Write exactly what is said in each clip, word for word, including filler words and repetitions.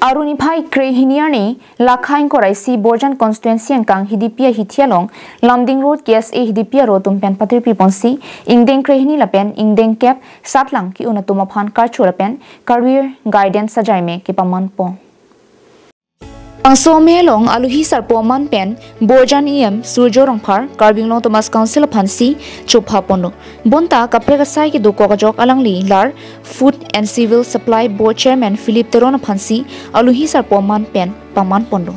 Arni phai krehini arni, Lakha ingkoi ra isi Borjan constituency angkang Hidipi ahithi along, Lumding Road K S A Hidipi aro atum pen patirpi ponsi, ingdeng krehini lapen ingdeng kep satlang ki-un atum aphan karcho lapen career guidance ajaime kepaman pon. Bangso amei along aluhi sarpo aman pen Borjan E M Surjo Rongphar, Karbi Anglong Autonomous Council aphansi chopha ponlo. Bonta kaprek asai kedokok ajok alangli lar Food and Civil Supply Board Chairman Philip Teron aphansi aluhi sarpo aman pen paman ponlo.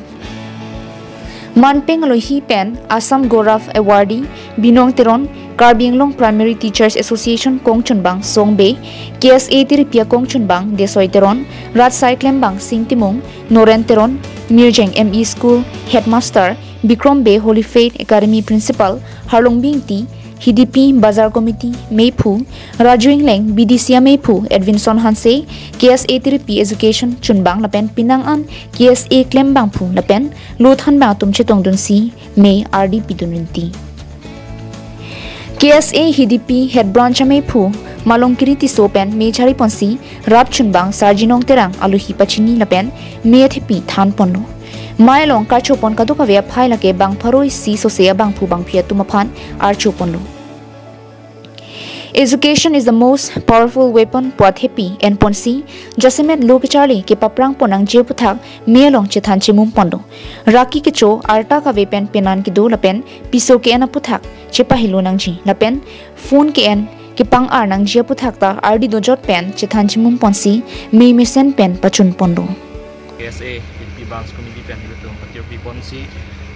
Manpeng aluhi pen Assam Gaurav Awardee Binong Teron, Karbi Anglong Primary Teachers Association kongchunbang Song Bey, K S A tiripi akongchunbang Desoi Teron, Rat Sai Klembang Sing Timung, Noren Teron, Mirjeng M E School Headmaster Bikrom Bey, Holy Faith Academy Principal Harlongbi Ingti, Hidipi Bazar Committee meiphu Raju Ingleng, B D C ameiphu Edwinson Hanse, K S A tiripi education chunbang lapen penang an K S A klembangphu lapen lothanbang atum chetongdunsi mei ardi pidun rinti. K S A Hidipi Head Branch ameiphu Malongkiri Tisso pen mei chari ponsi rap chunbang Sarjinong Terang aluhi pachini lapen mei athepi than ponlo. Amei along karcho pon kadokave aphai lake bang pharo isi sose abangphu bangphi atum aphan archo ponlo. Education is the most powerful weapon pu athepi en ponsi, jasemet lo kecharli kepaprang pon nangji aputhak mei along chethan chemum ponlo. Raki kecho arta kave pen penan kedo lapen piso ke-en aputhak chepahelo nangji lapen phone ke-en kepang-ar nangji aputhak ta ardi dojot pen chethan chemum ponsi mei mesen pen pachun ponlo. K S A Hidipi Branch Committee pen ilitum patirpi ponsi,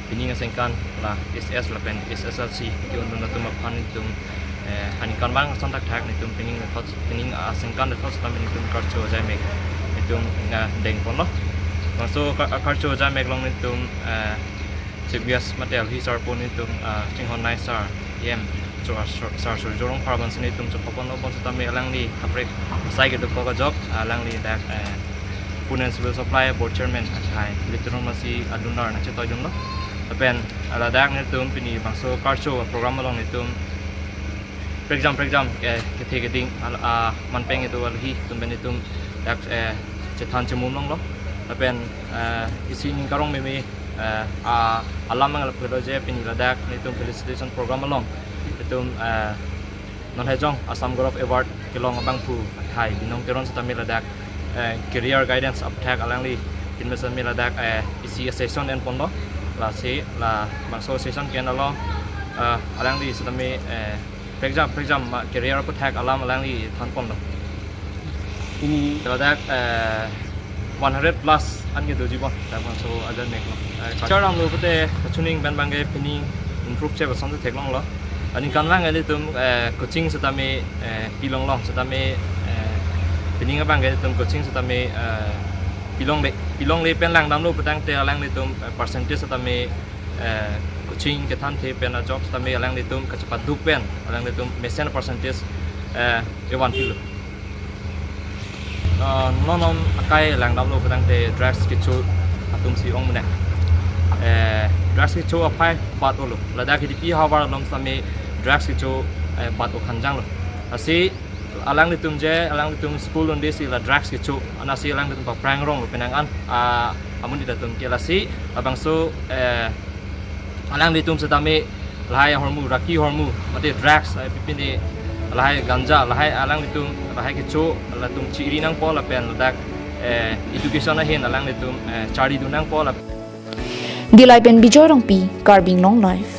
pining asengkan la H S lapen H S L C ki-undun atum aphan ilitum, eh, aningkanvang ason thakthak nelitum pining method, pining asengkan method sitame nelitum karcho ajaimek nelitum, eh, deng ponlo. Bangso ka-, karcho ajaimek along nelitum, eh, Chief Guest mate aluhi sarpo nelitum, ah, chinghon nai sar, E M, Sar, Sar, Sar Surjo Rongphar aphansi nelitum chopha ponlo, bonsitame alangli kaprek asai kedokok ajok, alangli dak, eh, Food and Civil Supply Board Chairman akhai Philip Teron aphansi adunar nangchetoidunlo. Lapen ladak nelitum pini bangso karcho program along nelitum prekjam prekjam, eh, kethe keding al-, ah, manpeng kedo aluhi atum pen nelitum dak, eh, chethan chemum longlo. Lapen, eh, isi ning karong meme, eh, a, alam manglap kedo je pini ladak nelitum felicitation program along nelitum, eh, non hejong Assam Gaurav Award kelong abangphu akhai Binong Teron sitame ladak, eh, career guidance aputhak alangli kinmesan me ladak, eh, isi session en ponlo. Lasi la bangso session ke-en along, eh, alangli sitame, eh, prekjam prekjam ma career aputhak alam alangli than ponlo. Pini ladak, eh, one hundred plus an kedoji pon dak bangso ajaimek along. Eh, kachar damlo pute kachining pen abangke pining improve che bason theklonglo. Aningkanvang ilitum, eh, coaching sitame, eh, pilonglong sitame, eh, pining abangke ilitum coaching sitame, eh, pilongle, pilongle pen langdamlo putangte alanglitum, eh, percentage sitame, eh, coaching kethanthe pen ajok sitame alanglitum kachepaduk pen alanglitum mesen percentage, eh, evan pilo. Ah, non non akai langdamlo putangte drugs kecho atumsi ong mene. Eh, drugs kecho aphai bat-olo. Ladak Hidipi havar along sitame drugs kecho, eh, bat-o khanjanglo. Lasi alanglitum je, alanglitum school un-e si la drugs kecho, anasi alanglitum paprang ronglo penang an, ah, amonit atum ke. Lasi labangso, eh, alanglitum sitame lahai ahormu, raki ahormu, mate drugs, eh, pipine lahai ganja, lahai alanglitum, lahai kecho, latum chiri nangpo lapen ladak, eh, education ahin alanglitum, eh, chari dun nangpo lap-. Dillai pen Bijoy Rongpi, Karbi Anglong Live.